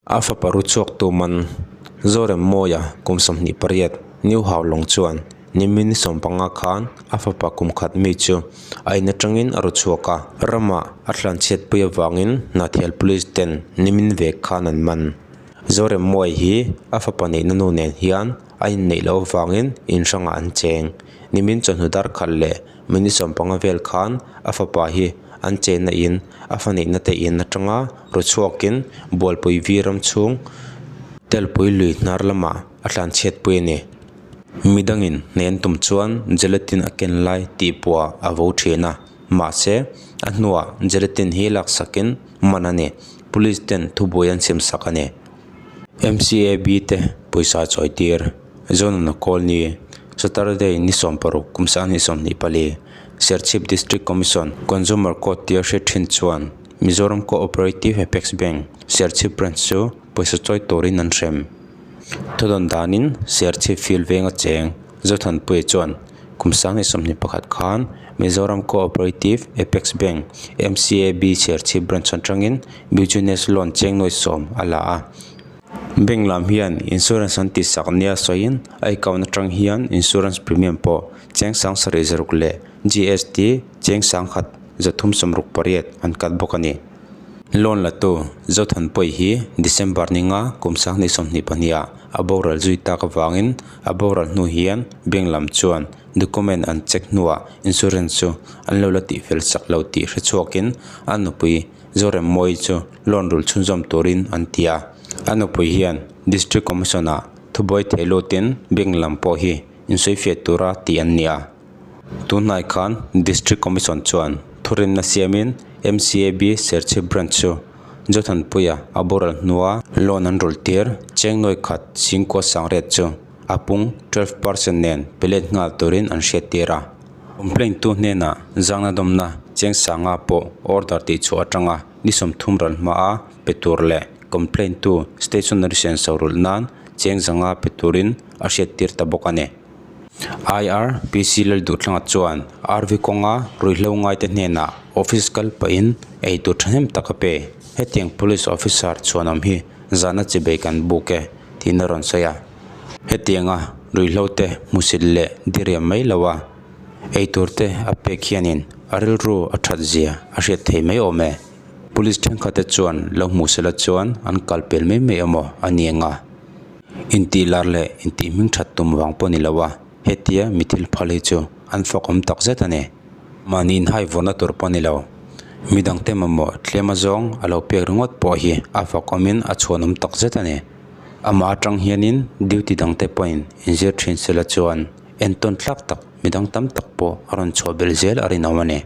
A fapa ru chhuak tu man Zoremmawia kum 28 New Haulawng chuan nimin 15 khan a fapa kum khat mi chu a in atangin a ru chhuak a, ramah a thlanchhiatpui avangin Hnahthial Police ten nimin vek khan an man. Zoremmawia hi a fapa neihna nu nen hian a inneih loh avangin in hrangah an cheng. Nimin chawhnu dar khat leh minute 15 vel khan a fapa hi an chenna in a fa neihna te in atanga ru chhuakin Bualpui vi ram chhung Telpui lui hnar lamah a tlanchhiatpui a ni. Midangin hnen tum chuan gelatin a ken lai tih puah a vo thin a, mahse a hnuah gelatin hi laksakin man a ni. Police ten thubuai an siam sak a ni. M_C_A_B te pawisa chawi tir Zonuna Colony Saturday ni 60 kum 2024 Serchhip District Commission Consumer Court tia hriat thin chuan Mizoram Co-operative Apex Bank Serchhip Branch chu pawisa chawi turin an hrem. Thudawn danin Serchhip field venga cheng Zothanpuia chuan kum 2021 khan Mizoram Co-operative Apex Bank M_C_A_B Serchhip Branch atangin Business Loan cheng nuai 10 a la a. Bank lam hian insurance an tih sak nia sawiin a account atang hian insurance premium pawh cheng 7,600 leh G_S_T cheng 1,368 an cut bawk a ni. Loan la tu Zothanpuii hi December ni nga kum 2022 ah a boral zui tak avangin a boral hnu hian bank lam chuan document an check hnuah insurance chu an lo la tihfel sak lo tih hre chhuakin a nupui Zoremmawii chu loan rul chhunzawm turin an ti a. A nupui hian District Commission ah thubuai thei lutin bank lam pawh hi insawifiah tura tih an ni a. Tunhnai khan District Commission chuan thurinna siamin M_C_A_B Serchhip Branch chu Zothanpuia a boral hnua loan an rulh tir cheng nuai khat singkua sangriat chu a pung 12% nen pe let nghal turin an hriat tir a. Complaint tu hnenah zangna dawmna cheng sanga pawh order tih chhuah atanga ni 30 ral hmaa pe tur leh complaint tu stationery senso rulh nan cheng zanga pe turin a hriat tir ta bawk a ni. I_R_P_C Lalduhthlanga chuan R_V kawnga ruihhlo ngaite hnenah office kal pahin eitur thahnem tak a pe. Hetiang police officer chhuanawm hi zahna chibei kan buk e tiin a rawn sawi a. Hetianga ruihhlo te hmusit leh diriam mai lo a, eitur te a pek hianin a rilru a that zia a hriat thei mai awm e. Police thenkhat te chuan lo hmuh sela chuan an kal pel mai mai emaw a ni ang a. Intih lar leh intih hming that tum vang pawh ni lo a, hetia mi thil phal hi chu an fakawm tak zet a ni. Mahni inhai vawrhna tur pawh ni lo. Midangte mamawh tlem azawng a lo pek ringawt pawh hi a fakawmin a chhuanawm tak zet a ni. Amah atang hianin duty dangte pawhin inzir thin sela chuan entawn tlak tak midang tam tak pawh a rawn chhuah belh zel a rinawm a ni.